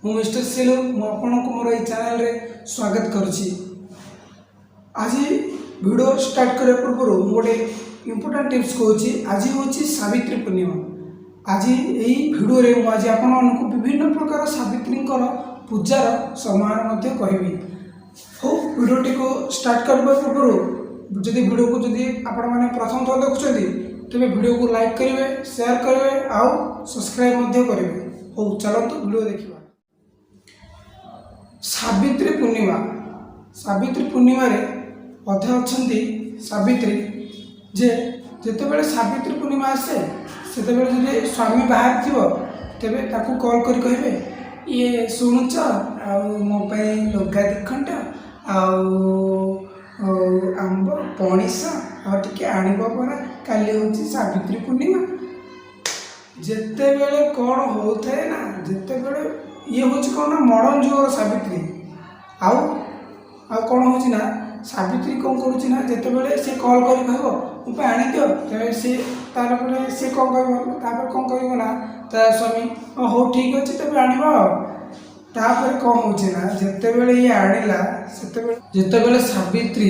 ମୁଁ ମିଷ୍ଟର ସିଲୁ। ମୁଁ ଆପଣଙ୍କୁ ମୋର ଏଇ ଚ୍ୟାନେଲରେ ସ୍ୱାଗତ କରୁଛି। ଆଜି ଭିଡ଼ିଓ ଷ୍ଟାର୍ଟ କରିବା ପୂର୍ବରୁ ମୁଁ ଗୋଟେ ଇମ୍ପୋର୍ଟାଣ୍ଟ ଟିପ୍ସ କହୁଛି। ଆଜି ହେଉଛି ସାବିତ୍ରୀ ପୂର୍ଣ୍ଣିମା। ଆଜି ଏଇ ଭିଡ଼ିଓରେ ମୁଁ ଆଜି ଆପଣମାନଙ୍କୁ ବିଭିନ୍ନ ପ୍ରକାର ସାବିତ୍ରୀଙ୍କର ପୂଜାର ସମାହାର ମଧ୍ୟ କହିବି। ହଉ, ଭିଡ଼ିଓଟିକୁ ଷ୍ଟାର୍ଟ କରିବା ପୂର୍ବରୁ ଯଦି ଭିଡ଼ିଓକୁ ଯଦି ଆପଣମାନେ ପ୍ରଥମ ଥର ଦେଖୁଛନ୍ତି, ତେବେ ଭିଡ଼ିଓକୁ ଲାଇକ୍ କରିବେ, ସେୟାର କରିବେ ଆଉ ସବସ୍କ୍ରାଇବ୍ ମଧ୍ୟ କରିବେ। ହଉ, ଚାଲନ୍ତୁ ଭିଡ଼ିଓ ଦେଖିବା। ସାବିତ୍ରୀ ପୂର୍ଣ୍ଣିମା। ସାବିତ୍ରୀ ପୂର୍ଣ୍ଣିମାରେ ଅଧେ ଅଛନ୍ତି ସାବିତ୍ରୀ ଯେ ଯେତେବେଳେ ସାବିତ୍ରୀ ପୂର୍ଣ୍ଣିମା ଆସେ, ସେତେବେଳେ ଯଦି ସ୍ୱାମୀ ବାହାରେ ଥିବ, ତେବେ ତାକୁ କଲ୍ କରି କହିବେ, "ଇଏ ଶୁଣୁଛ, ଆଉ ମୋ ପାଇଁ ଲୁଗା 2 ଖଣ୍ଡ ଆଉ ଆଉ ଆମ୍ବ, ପଣସ ଆଉ ଟିକେ ଆଣିବ ପରା, କାଲି ହେଉଛି ସାବିତ୍ରୀ ପୂର୍ଣ୍ଣିମା।" ଯେତେବେଳେ କ'ଣ ହେଉଥାଏ ନା, ଯେତେବେଳେ ଇଏ ହେଉଛି କ'ଣ ନା ମଡ଼ର୍ଣ୍ଣ ଯୁଗର ସାବିତ୍ରୀ। ଆଉ ଆଉ କ'ଣ ହେଉଛି ନା, ସାବିତ୍ରୀ କ'ଣ କରୁଛି ନା, ଯେତେବେଳେ ସେ କଲ୍ କରି କହିବ, "ମୋ ପାଇଁ ଆଣିଦିଅ", ତେବେ ସେ ତାପରେ ସେ କ'ଣ କହିବ, ତାପରେ କ'ଣ କରିବ ନା, ତା ସ୍ୱାମୀ, "ହଉ, ଠିକ୍ ଅଛି, ତେବେ ଆଣିବ।" ଆଉ ତାପରେ କ'ଣ ହେଉଛି ନା, ଯେତେବେଳେ ଇଏ ଆଣିଲା, ସେତେବେଳେ ଯେତେବେଳେ ସାବିତ୍ରୀ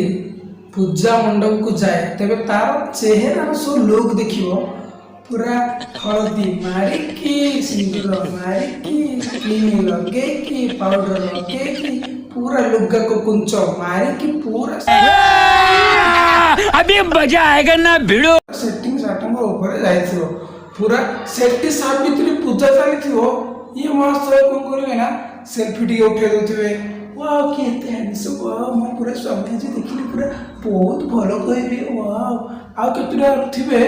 ପୂଜା ମଣ୍ଡପକୁ ଯାଏ, ତେବେ ତାର ଚେହେରାର ସବୁ ଲୁକ୍ ଦେଖିବ, ପୁରା ହଳଦୀ ମାରିକି, ସିନ୍ଦୁର ମାରିକି, କ୍ରିମ୍ ଲଗେଇକି, ପାଉଡର ଲଗେଇକି, ପୁରା ଲୁଗାକୁ କୁଞ୍ଚ ମାରିକି, ପୁରା अभी मजा आएगा ना भिड़ू। ସେଟିଂ ସାଟଙ୍କ ଉପରେ ଯାଇଥିବ। ପୁରା ସେଠି ସାବିତ୍ରୀ ପୂଜା ଚାଲିଥିବ, ଇଏ ମହାଶୟ କ'ଣ କରିବେ ନା, ସେଲ୍ଫି ଟିକେ ଉଠେଇ ଦେଉଥିବେ। "ୱାଓ, କେତେ ହ୍ୟାଣ୍ଡସମ୍! ୱାଓ, ମୁଁ ପୁରା ସ୍ୱାମୀ ଆଜି ଦେଖିଲି, ପୁରା ବହୁତ ଭଲ" କହିବି। ୱାଓ। ଆଉ କେତେଟା ଥିବେ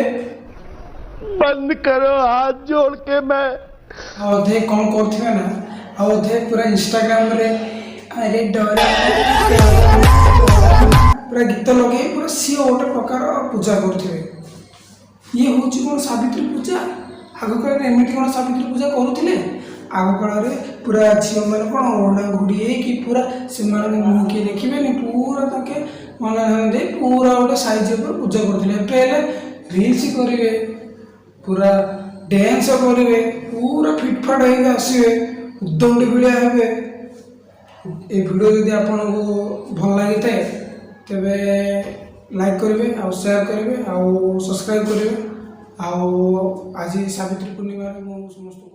बंद करो हाथ जोड़ के मैं। ଆଉ ଅଧେ କ'ଣ କରୁଥିବେ ନା, ଆଉ ଅଧେ ପୁରା ଇନଷ୍ଟାଗ୍ରାମରେ "ଆରେ ଡର" ପୁରା ଗୀତ ଲଗେଇ ପୁରା ସିଏ ଗୋଟେ ପ୍ରକାର ପୂଜା କରୁଥିବେ। ଇଏ ହେଉଛି କ'ଣ ସାବିତ୍ରୀ ପୂଜା? ଆଗ କାଳରେ ଏମିତି କ'ଣ ସାବିତ୍ରୀ ପୂଜା କରୁଥିଲେ? ଆଗ କାଳରେ ପୁରା ଝିଅମାନେ କ'ଣ ଓଢ଼ଣା ଘୋଡ଼ି ହେଇକି, ପୁରା ସେମାନଙ୍କ ମୁହଁ କିଏ ଦେଖିବେନି, ପୁରା ତାଙ୍କେ ମନ ଧ୍ୟାନ ଦେଇ ପୁରା ଗୋଟେ ସାଇଜ୍ ଉପରେ ପୂଜା କରୁଥିଲେ। ଏବେ ହେଲେ ରିଲ୍ସ କରିବେ, ପୁରା ଡ୍ୟାନ୍ସ କରିବେ, ପୁରା ଫିଟଫାଟ ହେଇକି ଆସିବେ, ଉଦ୍ଦଣ୍ଡି ଭଳିଆ ହେବେ। ଏ ଭିଡ଼ିଓ ଯଦି ଆପଣଙ୍କୁ ଭଲ ଲାଗିଥାଏ, ତେବେ ଲାଇକ୍ କରିବେ ଆଉ ସେୟାର କରିବେ ଆଉ ସବସ୍କ୍ରାଇବ୍ କରିବେ। ଆଉ ଆଜି ସାବିତ୍ରୀ ପୂର୍ଣ୍ଣିମାରେ ମୁଁ ସମସ୍ତଙ୍କୁ